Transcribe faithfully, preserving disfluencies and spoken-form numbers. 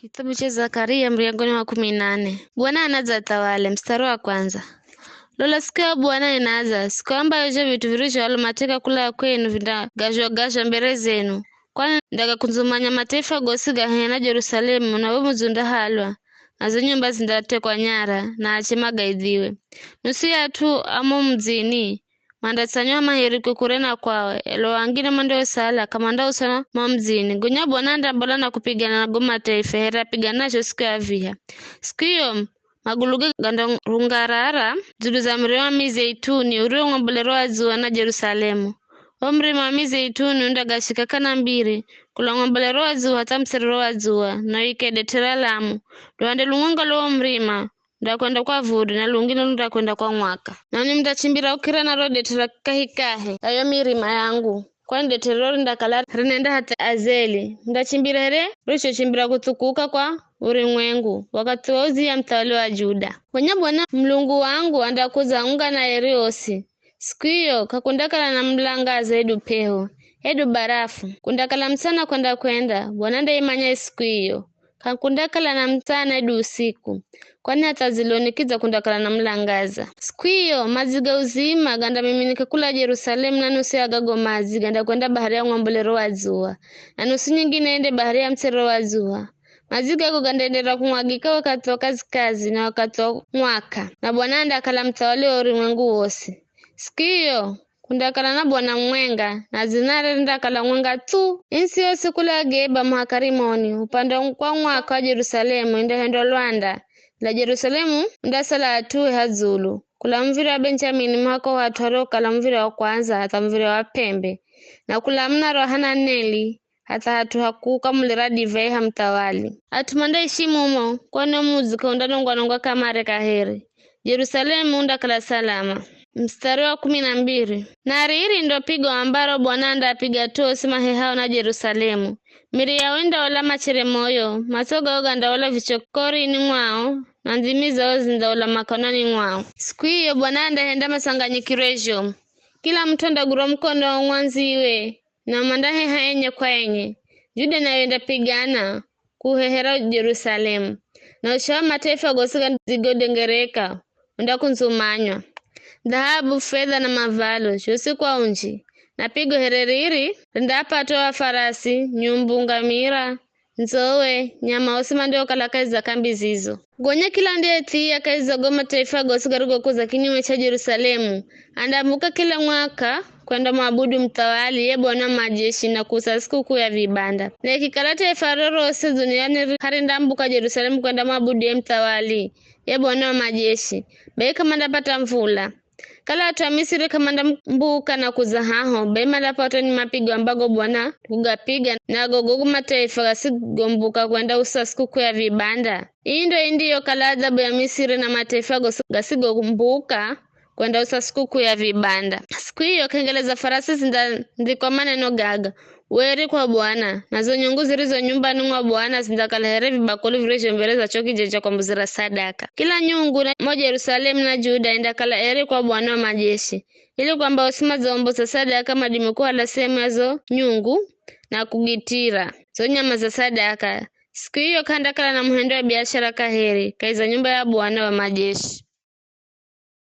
Kitabu cha Zakaria, mlangoni wa kumi na nne. Bwana anadza athawale, mstari wa kwanza. Lola, siku ya Bwana inadza, siku ambayo zho vit'u virizhoalwa mateka kula kwenu vindagazhwa-gazhwa mbere zenu, kwani ndagakundzumanya mataifa gosi gahehe na Jerusalemu, na wo mudzi undahalwa, na zo nyumba zindatekwa nyara, na ache magaidhiwe. Nusu ya at'u a mo mudzini mandatsanywa maherikwe kure na kwao, ela o angine mandaosala k'amandausana mo mudzini. Gonya Bwana andambola na kupigana na go mataifa, here apiganazho siku ya viha. Siku iyo, maguluge gandarungarara dzulu za murima wa mizeituni uriwo ng'ombolero wa dzuwa na Jerusalemu. Wo murima wa mizeituni undagashika k'ana mbiri, kula ng'ombolero wa dzuwa hatha muserero wa dzuwa, na uike dethe ra lamu. Luhande lumwenga lwa wo murima undakwenda kwa vuri, na lungine lundakwenda kwa mwaka. Nanwi mundachimbira kukira na ro dethe ra kahikahi ra yo mirima yangu, kwani dethe riro rindakala rinenda hatha Azeli. Mundachimbira here richochimbira kuthukuka kwa urimwengu, wakathi wa Uzia muthawali wa Juda. Gonya Bwana Mulungu wangu andakudza haunga na eri osi. Siku iyo k'akundakala na mulangaza hedu p'eho, hedu barafu. Kundakala mutsana kwenda-kwenda, Bwana andaimanya ye siku iyo. K'akundakala na mutsana hedu usiku, kwani hatha dziloni kidza kundakala na mulangaza. Siku iyo madzi ga uzima gandamiminika kula Jerusalemu, na nusu ya gago madzi gandakwenda bahari ya ng'ombolero wa dzuwa, na nusu nyingine yende bahari ya muserero wa dzuwa. Madzi gago gandaenderera kumwagika wakathi wa kazikazi na wakathi wa mwaka, na Bwana andakala muthawali wa urimwengu wosi. Siku iyo kundakala na Bwana mumwenga, na dzinare rindakala mwenga thu. Ii ntsi yosi kula Geba muhaka Rimoni, upande wa mwaka wa Jerusalemu indahendwa lwanda, ela Jerusalemu undasala hat'uhe ha dzulu, kula muv̱irya wa Benjamini muhaka wo hat'u hariokala muv̱irya wa kwandza hatha muv̱irya wa p'embe, na kula munara wa Hananeli hatha hat'u ha kukamulira divai ha muthawali. At'u mandaishi mumo, kwani wo mudzi k'aundanongwa-nongwa kamare kaheri. Jerusalemu undakala salama. Mstari wa kumi na mbiri. Na riri ndo pigo ambaro Bwana andaapiga t'osi mahehao na Jerusalemu. Miri yao indaola machere moyo, matso gao gandaola vichokorini mwao, na ndhimi zao zindaola makonani mwao. Siku iyo Bwana andahenda masanganyikiro zhomu. Kila mut'u andagwirwa mukono wa mwandziwe, na mandaheha enye kwa enye. Juda nayo indapigana kuhehera Jerusalemu, na usha wa mataifa gosi gadzigodengereka undakundzumanywa. Dhahabu, fedha na mavalo, zhosi kwa unji, na pigo here riri rindapatwa wa farasi, nyumbu, ngamira, ndzowe, nyama osi mandiokala kahi za kambi zizo. Gonya kila andiyethia kahi za go mataifa gosi garigokuza kinyume cha Jerusalemu, andambuka kila mwaka kwenda mwabudu muthawali ye Bwana wa majeshi na kuusa sikukuu ya vibanda. Na ikikala taifa rorosi duniani harindambuka Jerusalemu kwenda mwabudu ye muthawali ye Bwana wa majeshi, bai k'amandapata mvula. Kala at'u a Misiri k'amandambuka na kudza haho, bai mandapatwa ni mapigo ambago Bwana kugapiga, na gogo mataifa gasigombuka kwenda usa sikukuu ya vibanda. Ii ndo indiyokala adhabu ya Misiri na mataifa gosi gasigombuka kwenda usa sikukuu ya vibanda. Siku iyo k'engele za farasi zindandhikwa maneno gaga, "Weri kwa Bwana," na zo nyungu zirizo nyumbani mwa Bwana zindakala here vibakuli virizho mbere za cho kija cha kwambuzira sadaka. Kila nyungu na mo Jerusalemu na Juda indakala eri kwa Bwana wa majeshi, ili kwamba osi madzomboza sadaka madime kuhala sehemu ya zo nyungu na kugitira zo nyama za sadaka. Siku iyo k'andakala na muhendo wa biashara kaheri kahi za nyumba ya Bwana wa majeshi.